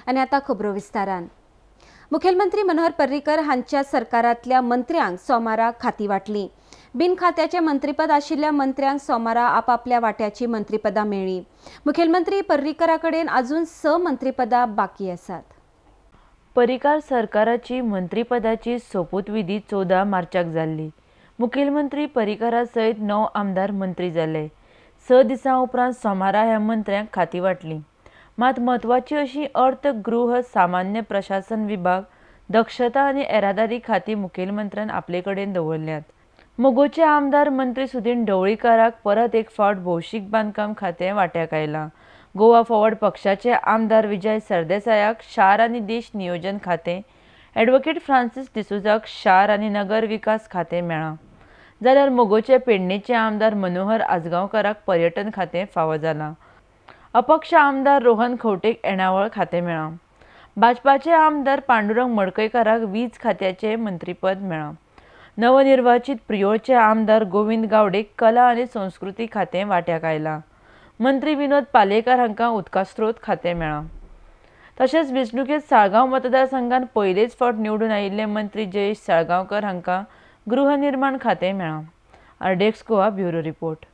आनी आतां खबरो विस्तारान. मुखेलमंत्री मनोहर पर्रीकर हांच्या सरकारांतल्या मंत्र्यांक सोमारा खाती वांटली. बिनखात्याचें मंत्रीपद आशिल्ल्या मंत्र्यांक सोमारा आपापल्या वाट्याची मंत्रीपदां मेळ्ळीं. मुखेलमंत्री पर्रीकरा कडेन अजून 6 मंत्रीपदां बाकी आसात. पर्रीकार सरकाराची मंत्रीपदाची सोपूतविधी 14 मार्चाक जाल्ली. मुखेलमंत्री पर्रीकारा सयत 9 आमदार मंत्री जाले. 6 दिसां उपरांत सोमारा ह्या मंत्र्यांक खाती वांटली. मात म्हत्वाची अशी अर्थ, गृह, सामान्य प्रशासन विभाग, दक्षता आनी येरादारी खाती मुखेलमंत्र्यान आपले कडेन दवरल्यात. मगोचे आमदार मंत्री सुदीन ढवळीकाराक परत एक फावट भौशीक बांदकाम खातें वांट्याक आयलां. गोवा फॉरवर्ड पक्षाचे आमदार विजय सरदेसायाक शार आनी देश नियोजन खातें, ॲडव्होकेट फ्रांसीस डिसोझाक शार आनी नगर विकास खातें मेळ्ळां. जाल्यार मगोचे पेडणेचे आमदार मनोहर आजगांवकाराक पर्यटन खातें फावो जालां. अपक्ष आमदार रोहन खंवटेक येणावळ खातें मेळ्ळां. भाजपाचे आमदार पांडुरंग मडकयकाराक वीज खात्याचें मंत्रीपद मेळ्ळां. नवनिर्वाचित प्रियोळचे आमदार गोविंद गावडेक कला आनी संस्कृती खातें वांट्याक आयलां. मंत्री विनोद पालयेकार हांकां उदकास्रोत खातें मेळ्ळां. तशेंच वेंचणुकेंत साळगांव मतदारसंघात पयलेच फावट निवडून आयिल्ले मंत्री जयेश साळगांवकर हांकां गृहनिर्माण खातें मेळ्ळां. RDX Goa bureau report.